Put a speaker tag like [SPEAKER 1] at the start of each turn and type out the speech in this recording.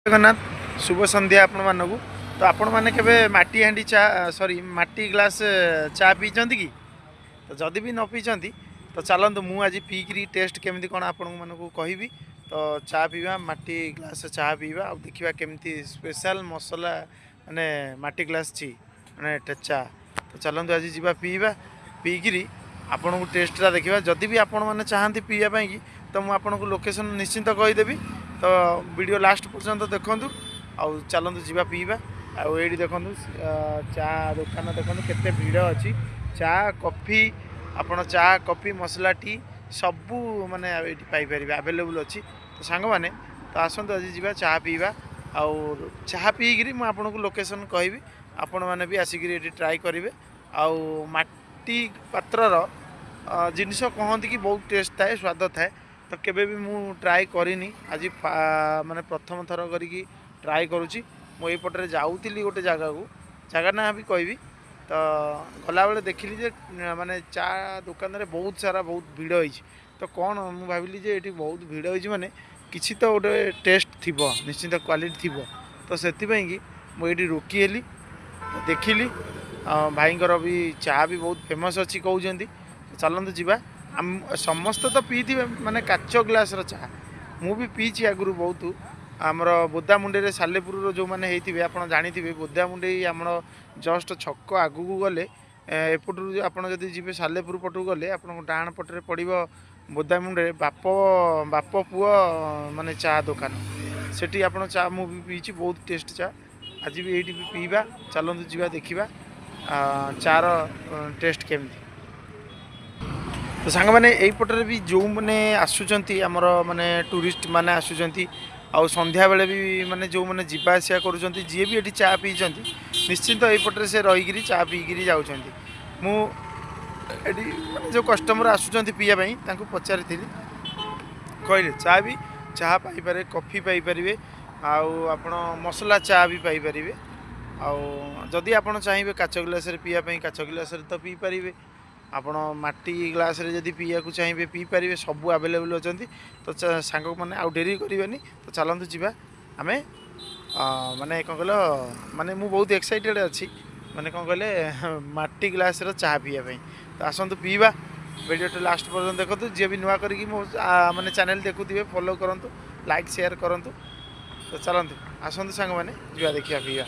[SPEAKER 1] ଜଗନ୍ନାଥ, ଶୁଭ ସନ୍ଧ୍ୟା ଆପଣମାନଙ୍କୁ। ତ ଆପଣମାନେ କେବେ ମାଟି ହାଣ୍ଡି ଚା, ସରି, ମାଟି ଗ୍ଲାସ୍ ଚା ପିଇଛନ୍ତି କି? ତ ଯଦି ବି ନ ପିଇଛନ୍ତି, ତ ଚାଲନ୍ତୁ, ମୁଁ ଆଜି ପିଇକିରି ଟେଷ୍ଟ କେମିତି କ'ଣ ଆପଣମାନଙ୍କୁ କହିବି। ତ ଚା ପିଇବା, ମାଟି ଗ୍ଲାସ୍ ଚା ପିଇବା ଆଉ ଦେଖିବା କେମିତି ସ୍ପେଶାଲ ମସଲା ମାନେ ମାଟି ଗ୍ଲାସ୍ ଚି ମାନେ ଚା। ତ ଚାଲନ୍ତୁ, ଆଜି ଯିବା ପିଇବା, ପିଇକିରି ଆପଣଙ୍କୁ ଟେଷ୍ଟଟା ଦେଖିବା। ଯଦି ବି ଆପଣମାନେ ଚାହାନ୍ତି ପିଇବା ପାଇଁକି, ତ ମୁଁ ଆପଣଙ୍କୁ ଲୋକେସନ୍ ନିଶ୍ଚିନ୍ତ କହିଦେବି। ତ ଭିଡ଼ିଓ ଲାଷ୍ଟ ପର୍ଯ୍ୟନ୍ତ ଦେଖନ୍ତୁ ଆଉ ଚାଲନ୍ତୁ ଯିବା ପିଇବା। ଆଉ ଏଇଠି ଦେଖନ୍ତୁ, ଚା ଦୋକାନ ଦେଖନ୍ତୁ କେତେ ଭିଡ଼ ଅଛି। ଚା, କଫି, ଆପଣ ଚା, କଫି, ମସଲା ଟି ସବୁ ମାନେ ଏଇଠି ପାଇପାରିବେ, ଆଭେଲେବୁଲ୍ ଅଛି। ତ ସାଙ୍ଗମାନେ, ତ ଆସନ୍ତୁ, ଆଜି ଯିବା ଚା ପିଇବା। ଆଉ ଚାହା ପିଇକିରି ମୁଁ ଆପଣଙ୍କୁ ଲୋକେସନ୍ କହିବି, ଆପଣମାନେ ବି ଆସିକିରି ଏଠି ଟ୍ରାଏ କରିବେ। ଆଉ ମାଟି ପାତ୍ରର ଜିନିଷ କହନ୍ତି କି ବହୁତ ଟେଷ୍ଟ ଥାଏ, ସ୍ୱାଦ ଥାଏ। ତ କେବେ ବି ମୁଁ ଟ୍ରାଏ କରିନି, ଆଜି ମାନେ ପ୍ରଥମ ଥର କରିକି ଟ୍ରାଏ କରୁଛି। ମୁଁ ଏଇପଟରେ ଯାଉଥିଲି ଗୋଟେ ଜାଗାକୁ, ଜାଗା ନାଁ ବି କହିବି। ତ ଗଲାବେଳେ ଦେଖିଲି ଯେ ମାନେ ଚା ଦୋକାନରେ ବହୁତ ସାରା ବହୁତ ଭିଡ଼ ହେଇଛି। ତ କ'ଣ ମୁଁ ଭାବିଲି ଯେ ଏଠି ବହୁତ ଭିଡ଼ ହେଇଛି ମାନେ କିଛି ତ ଗୋଟେ ଟେଷ୍ଟ ଥିବ, ନିଶ୍ଚିନ୍ତ କ୍ୱାଲିଟି ଥିବ। ତ ସେଥିପାଇଁକି ମୁଁ ଏଇଠି ରୋକି ହେଲି, ଦେଖିଲି ଭାଇଙ୍କର ବି ଚା ବି ବହୁତ ଫେମସ୍ ଅଛି କହୁଛନ୍ତି। ଚାଲନ୍ତୁ ଯିବା। ଆମ ସମସ୍ତେ ତ ପିଇଥିବେ ମାନେ କାଚ ଗ୍ଲାସ୍ର ଚା, ମୁଁ ବି ପିଇଛି ଆଗରୁ ବହୁତ। ଆମର ବୋଦାମୁଣ୍ଡିରେ, ସାଲେପୁରର ଯେଉଁମାନେ ହେଇଥିବେ ଆପଣ ଜାଣିଥିବେ, ବୋଦାମୁଣ୍ଡି ଆମର ଜଷ୍ଟ ଛକ ଆଗକୁ ଗଲେ, ଏପଟରୁ ଆପଣ ଯଦି ଯିବେ ସାଲେପୁର ପଟକୁ ଗଲେ ଆପଣଙ୍କ ଡାହାଣ ପଟରେ ପଡ଼ିବ ବୋଦାମୁଣ୍ଡିରେ ବାପ ପୁଅ ମାନେ ଚା ଦୋକାନ। ସେଠି ଆପଣ ଚା ମୁଁ ବି ପିଇଛି, ବହୁତ ଟେଷ୍ଟ ଚା। ଆଜି ବି ଏଇଠି ବି ପିଇବା। ଚାଲନ୍ତୁ ଯିବା, ଦେଖିବା ଚାର ଟେଷ୍ଟ କେମିତି। ତ ସାଙ୍ଗମାନେ, ଏଇପଟରେ ବି ଯେଉଁମାନେ ଆସୁଛନ୍ତି, ଆମର ମାନେ ଟୁରିଷ୍ଟ ମାନେ ଆସୁଛନ୍ତି ଆଉ ସନ୍ଧ୍ୟାବେଳେ ବି ମାନେ ଯେଉଁମାନେ ଯିବା ଆସିବା କରୁଛନ୍ତି, ଯିଏ ବି ଏଠି ଚା ପିଇଛନ୍ତି, ନିଶ୍ଚିନ୍ତ ଏଇପଟରେ ସେ ରହିକିରି ଚା ପିଇକିରି ଯାଉଛନ୍ତି। ମୁଁ ଏଠି ମାନେ ଯେଉଁ କଷ୍ଟମର ଆସୁଛନ୍ତି ପିଇବା ପାଇଁ, ତାଙ୍କୁ ପଚାରିଥିଲି, କହିଲେ ଚା ବି ଚାହା ପାଇପାରିବେ, କଫି ପାଇପାରିବେ ଆଉ ଆପଣ ମସଲା ଚା ବି ପାଇପାରିବେ। ଆଉ ଯଦି ଆପଣ ଚାହିଁବେ କାଚ ଗ୍ଲାସରେ ପିଇବା ପାଇଁ, କାଚ ଗ୍ଲାସରେ ତ ପିଇପାରିବେ। ଆପଣ ମାଟି ଗ୍ଲାସରେ ଯଦି ପିଇବାକୁ ଚାହିଁବେ, ପିଇପାରିବେ। ସବୁ ଆଭେଲେବୁଲ୍ ଅଛନ୍ତି। ତ ସାଙ୍ଗମାନେ, ଆଉ ଡେରି କରିବେନି, ତ ଚାଲନ୍ତୁ ଯିବା ଆମେ। ମାନେ କ'ଣ କହିଲ, ମାନେ ମୁଁ ବହୁତ ଏକ୍ସାଇଟେଡ଼ ଅଛି, ମାନେ କ'ଣ କହିଲେ, ମାଟି ଗ୍ଲାସର ଚାହା ପିଇବା ପାଇଁ। ତ ଆସନ୍ତୁ ପିଇବା। ଭିଡ଼ିଓଟା ଲାଷ୍ଟ ପର୍ଯ୍ୟନ୍ତ ଦେଖନ୍ତୁ। ଯିଏ ବି ନୂଆ କରିକି ମୋ ମାନେ ଚ୍ୟାନେଲ୍ ଦେଖୁଥିବେ, ଫଲୋ କରନ୍ତୁ, ଲାଇକ୍ ସେୟାର କରନ୍ତୁ। ତ ଚାଲନ୍ତୁ, ଆସନ୍ତୁ ସାଙ୍ଗମାନେ, ଯିବା, ଦେଖିବା, ପିଇବା।